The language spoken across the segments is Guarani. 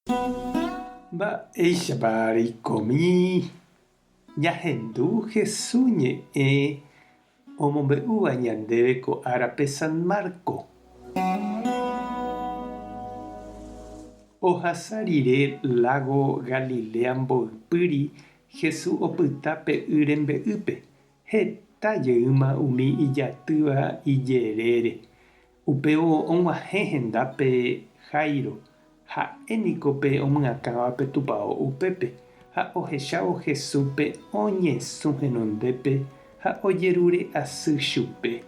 Mba'éichapa reikomi ñahendu Hesu ñe'ẽ omombe'úva ñandéve ko árape San Marco? Ohasa rire lágo Galilea mboypýri Hesu opyta pe y rembe'ýpe, heta jeýma umi ijatýva ijerére. Upévo og̃uahẽ hendápe Jairo, ha'e niko pe omyakãva pe tupao upépe, ha ohechávo Jesúspe oñesũ henondépe ha ojerure asy chupe,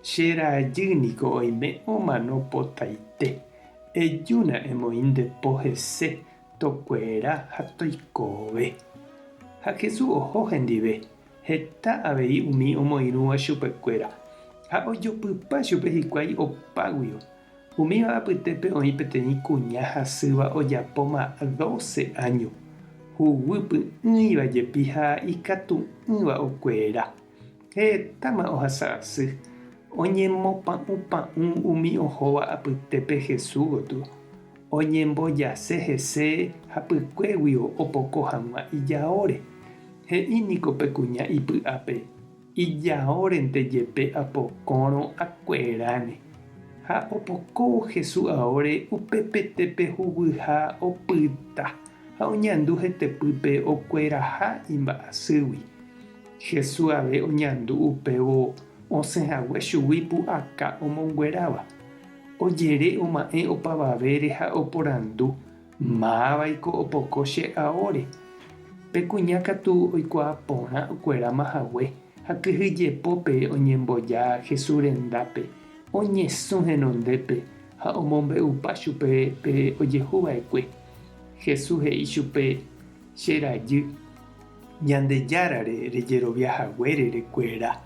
Che rajy niko oime omano potaite, ejúna emoĩ nde po hese tokuera ha toikove. Ha Jesús oho hendive, Heta avei umi omoirũva chupekuéra, ha ojopypa chupe hikuái opáguio. Umíva apytépe oĩ peteĩ kuña hasýva ojapóma dóse áño, huguy py'ỹiva jepi ha ikatu'ỹva okuera. Hetáma ohasa asy, oñemopa'ũpa'ũ umi ohóva apytépe Jesús gotyo, oñembojase hese hapykuéguio opoko hag̃ua ijaóre. He'i niko pe kuña ipy'ápe, Ijaórente jepe apokórõ akueráne. Ha opokóvo Jesús aóre upepete pe huguyha opyta ha oñandu hetepýpe okueraha imba'asýgui. Jesús ave oñandu upévo osẽ hague chugui pu'aka omongueráva. Ojere oma'ẽ opavavére ha oporandu, Mávaiko opoko che aóre? Pe kuña katu oikuaa porã okueráma hague ha kyhyjepópe oñemboja Jesús rendápe, oñesũ henondépe ha omombe'upa chupe pe ojehu va'ekue. Jesús he'i chupe, Che rajy, Ñandejárare rejerovia haguére rekuera.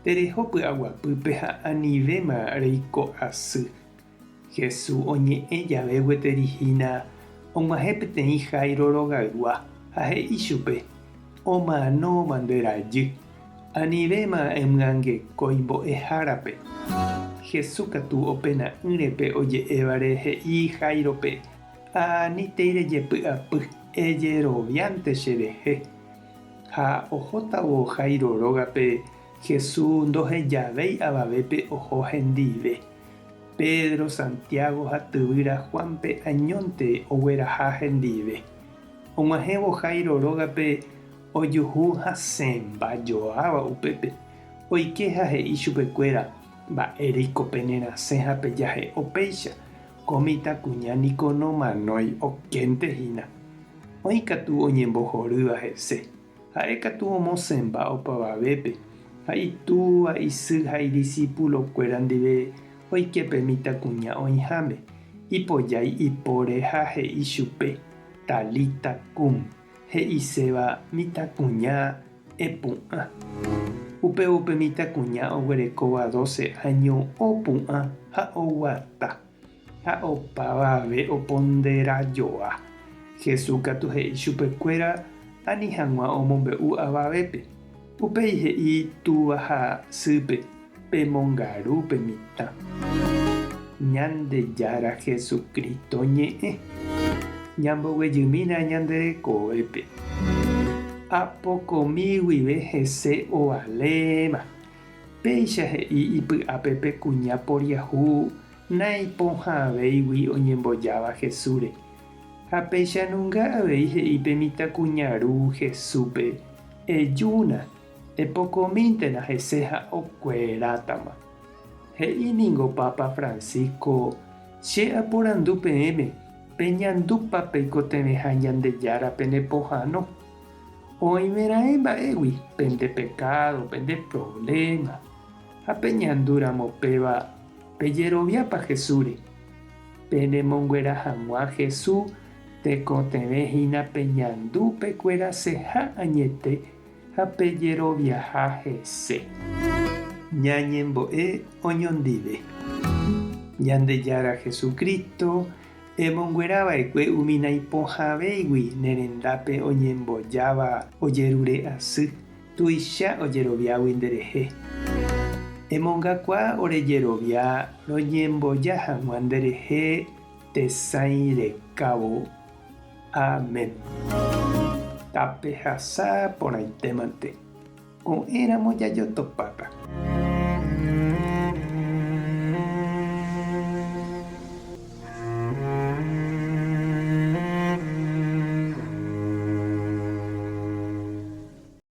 Tereho py'aguapýpe ha anivéma reiko asy. Jesús oñe'ẽ jave gueteri hína, og̃uahẽ peteĩ Jairo rogaygua ha he'i chupe, Omanóma nde rajy, anivéma emyangekói mbo'ehárape. Jesús katu opena'ỹre pe oje'évare he'i Jáirope, Anítei rejepy'apy, ejeroviánte cherehe. Ha ohótavo Jairo rógape, Jesús ndohejavéi avavépe oho hendive. Pedro, Santiago ha tyvýra Juánpe añónte ogueraha hendive. Og̃uahẽvo Jairo rógape ojuhu hasẽmba joáva upépe, oike ha he'i chupekuéra, Mba'éreiko penerasẽ ha pejahe'o péicha, ko mitãkuña niko nomanói okénte hína. Oĩ katu oñembohorýva hese. Ha'e katu omosẽmba opavavépe, ha itúva, isy ha idisipulokuéra ndive oike pe mitãkuña oĩháme, ipojái ipóre ha he'i chupe, Talita kum, he'iséva mitãkuña epu'ã. Upévo pe mitãkuña oguerekóva dóse áño opu'ã ha oguata, ha opavave opondera joa. Jesús katu he'i chupekuéra ani hag̃ua omombe'u avavépe. Upéi he'i túva ha sýpe, Pemongaru pe mitã. Ñandejára Jesucristo ñe'ẽ. Ñamboguejymína ñande rekovépe. Apokomi guive hese ovaléma. Péicha he'i ipy'ápe pe kuña poriahu naipohãvéigui oñembojáva Jesúsre. Ha péicha nunga avei he'i pe mitãkuña ru Jesúspe, Ejúna, epokomíntena hese ha okuerátama. He'i ningo Papa Francisco, Che aporandu peẽme, peñandúpa peikotevẽha Ñandejára pene pohãno? Oĩveraẽ mba'égui pende pekádo, pende provléma. Ha peñandúramo péva, pejeroviápa Jesúsre? Penemonguera hag̃ua Jesús tekotevẽ hína peñandu pekueraseha añete ha pejeroviaha hese. Ñañembo'e oñondive. Ñandejára Jesucristo, emonguera va'ekue umi naipohãvéigui ne rendápe oñembojáva ojerure asy, tuicha ojeroviágui nderehe. Emongakuaa ore jerovia roñemboja hag̃ua nderehe. Tesãi rekávo. Amén. Tapehasa porãitémante. Ko'ẽramo jajotopáta.